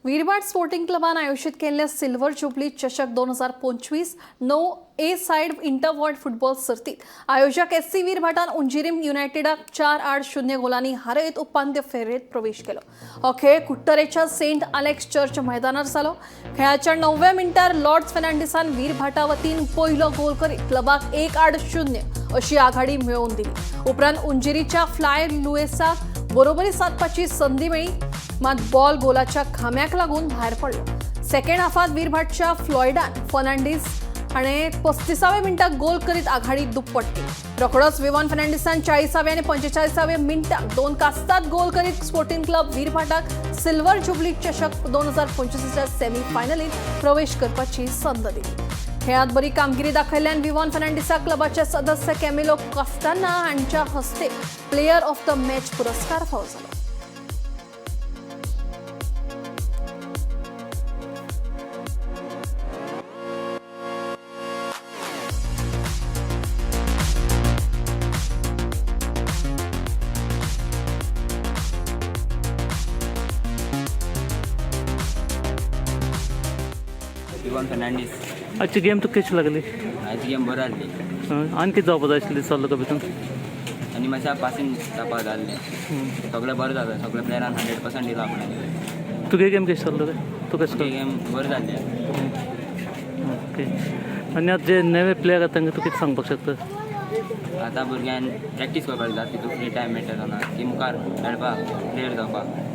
वीरभाट sporting क्लबान आयोजित केल्ले silver jubilee चषक 2025 9 ए सायड इंटरवॉर्ड फुटबॉल सर्तीत आयोजक एससी वीरभाटान उंजिरीम युनायटेडाक 4-0 गोलांनी हारयत उपांत्य फेरयेत प्रवेश केलो. हो खेळ कुट्टरेच्या सेंट आलेक्स चर्च मैदानार जालो. खेळाच्या 9व्या मिनटार लॉर्ड्स फेर्नांडिसान वीरभाटा वतीन पयलो गोल करीत क्लबाक 1-0 अशी आघाडी मेळोवन दिली. उपरांत उंजिरीच्या फ्लाय लुएसाक बरोबरी साधपाची संधी मेळ्ळी, मात बॉल गोलाच्या खांब्याक लागून भायर पडलो. सेकंड हाफात वीरभाटच्या फ्लॉयडान फर्नांडीस हाणें 35व्या मिनटाक गोल करीत आघाडी दुप्पट केली. रोखडोच विवान फर्नांडीसान 40व्या आनी 45व्या मिनटाक 2 कास्ताद गोल करीत स्पोर्टिंग क्लब वीरभाटाक सिल्वर जुबली चषक 2025च्या सेमीफायनलीत प्रवेश करपाची संद दिली. खेळात बरी कामगिरी दाखयल्ल्यान विवान फर्नांडीसाक क्लबाचे सदस्य कॅमिलो कास्ताना हांच्या हस्ते प्लेयर ऑफ the match पुरस्कार फावो जालो. इवन फर्नांडीस. आजची गेम तुका कशी लागली? आयची गेम बरी आहली. आनी कितें जावपा जाय आशिल्लें दिसता तुका भितून? आनी मातशें पासींग जावपा जाय आहलें. सगळें बरें जाता, सगळे प्लेयरान 100% दिला आपणाक. तुगे गेम कशी चाललो काय तूं कशें तुगे गेम बरी जाल्ली. ओके, आनी आतां जे नवे प्लेयर आसा तांकां तूं कितें सांगपाक शकता? आतां भुरग्यान प्रॅक्टीस करपाक जाय, तितून फ्री टायम मेळटा तेन्ना ती मुखार खेळपाक, प्लेयर जावपाक.